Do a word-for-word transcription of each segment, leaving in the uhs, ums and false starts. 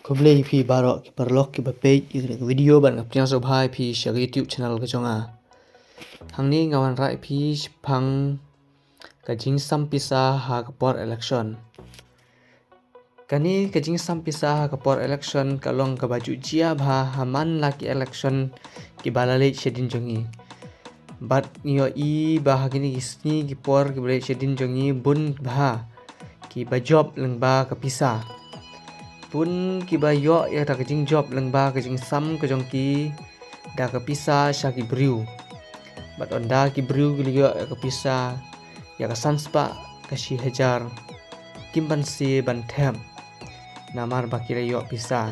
Khublei ïa phi baroh ki paralok kiba peit ïa kane ka video bad nga pdiang sngewbha ïa phi sha ka YouTube channel ka jong nga. Hangne nga wanrah ïa phi shaphang ka jingsam pisa ha ka por election. Kane ka jingsam pisa ha ka por election ka long kaba ju jia bha ha man la ki election kiba la leit shadien jong ngi. Bad ngi ïohi ba ha kine ki sngi ki por kiba leit shadien jong ngi bun bha kiba jop lyngba ka pisa. Bun kiba ïoh ïa kata ka jingjop lyngba ka jingsam ka jong ki da ka pisa sha ki briew. Bad ynda ki briew ki la ïoh ïa ka pisa, ïa ka san spah ka shi hajar, kim banse ban thep namar ba ki la ïoh pisa.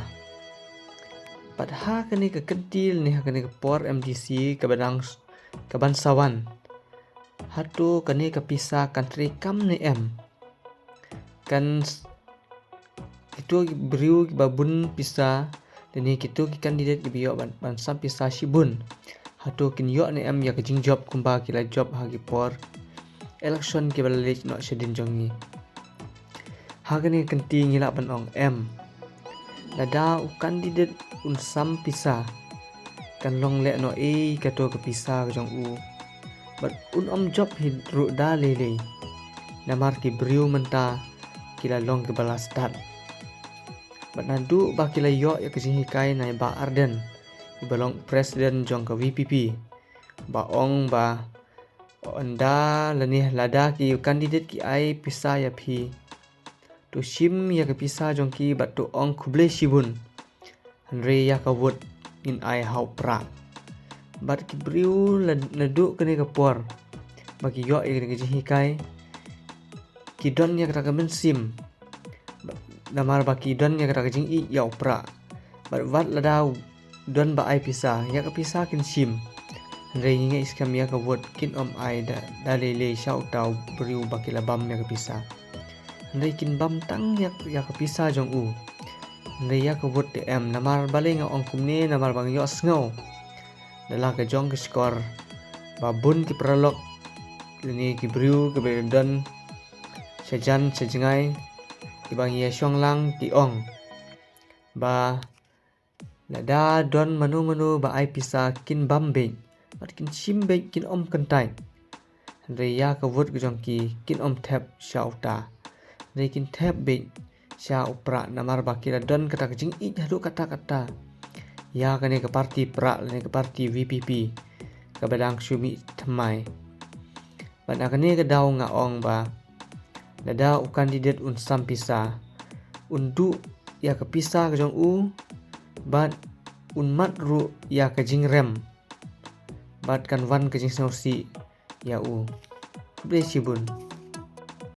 Bad ha kane ka kyntien ne ha kane ka por M D C kaba dang s-, kaban sa wan, hato kane ka pisa kan trei kam ne em? Kan s-, kito ki briew kiba bun pisa lane kito ki candidate kiba ïoh ban, ban sam pisa shibun, hato kin ïoh ne em ïa ka jingjop kumba ki la jop ha ki por election kiba la leit noh shadien jong ngi? Ha kane ka kyntien ngi lah ban ong em. Lada u candidate un sam pisa, kan long lehnoh ei kato ka pisa ka jong u. Bad un ym jop hi ruh da lei lei. Namar ki briew mynta ki la long kiba la stad. Bad naduh ba ki la ïoh ïa ka jinghikai na i Bah Ardent, iba long president jong ka V P P, ba ong ba ynda lane lada ki candidate ki ai pisa ïa phi, to shim ïa ka pisa jong ki bad to ong khublei shibun. Hynrei ïa ka vote ngin ai ha u Prah. Bad ki briew la, naduh kane ka por ba ki ïoh ïa kane ka jinghikai, ki don ïa kata ka mynsiem. Namar ba ki don ïa kata ka jingïeit ïa u Prah. Bad wat lada u don ba ai pisa, ïa ka pisa kin shim. Hynrei ngi ngeit skhem ïa ka vote kin ym ai da, da lei lei sha uta u briew ba ki la bam ïa ka pisa. Hynrei kin bam tang ïa, ïa ka pisa jong u. Hynrei ïa ka vote te em, namar balei nga ong kumne, namar ba nga ïohsngew da la ka jong ka shkor ba bun ki paralok lane ki briew kiba don shajan shajngai kiba ngi ïa shong lang ki ong ba lada don mano mano ba ai pisa kin bam beit, bad kin shim beit, kin ym kyntait. Hynrei ïa ka vote ka jong ki kin ym thep sha uta. Hynrei kin thep beit sha u Prah namar ba ki la don kata ka jingïeit haduh katta katta ïa kane ka party Prah lane ka party V P P kaba dang shu mih thymmai. Bad na kane ka daw nga ong ba lada u candidate un sam pisa, un duh ïa ka pisa ka jong u, bad un mad ruh ïa ka jingrem, bad kan wan ka jingsngewsih ïa u. Khublei shibun.